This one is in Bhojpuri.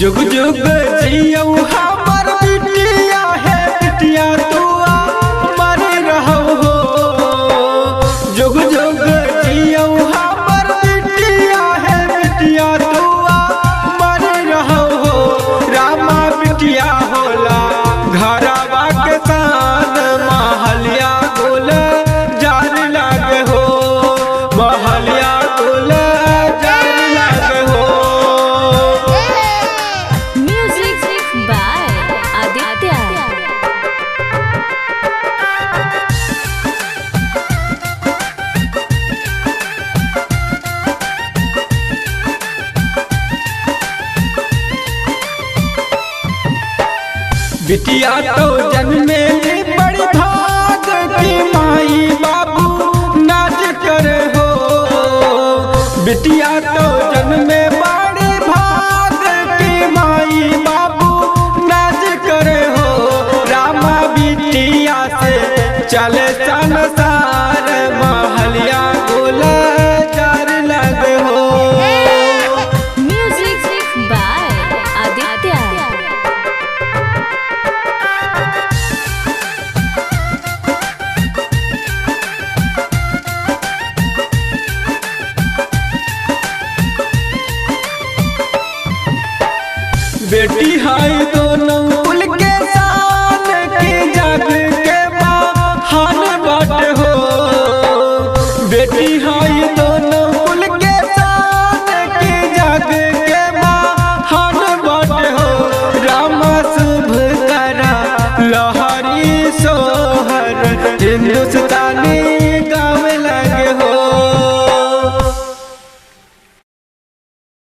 जुग जुग जियौ हमर बिटिया है बिटिया तुआ मर रहौ हो। जुग जुग जियौ हमर बिटिया है बिटिया तुआ मर रहौ हो। रामा बिटिया होला घरवा के शान, महलिया गुल जार लाग हो, महलिया गुल जार लाग हो। Music by Aditya. बिटिया तो जन्मे बड़ी भाग की माई बाबू नाच कर हो। बिटिया तो जन्मे बड़ी भाग की माई बाबू नाच कर हो। रामा बिटिया से चले संसार, महलिया गुल चार लग हो। Music by Aditya. बेटी है दोनों कुल के शान के जग के महान बाट हो। बेटी है दोनों कुल के शान के जग के महान बाट हो। रामा शुभ करा लहरी सोहर हिंदुस्तानी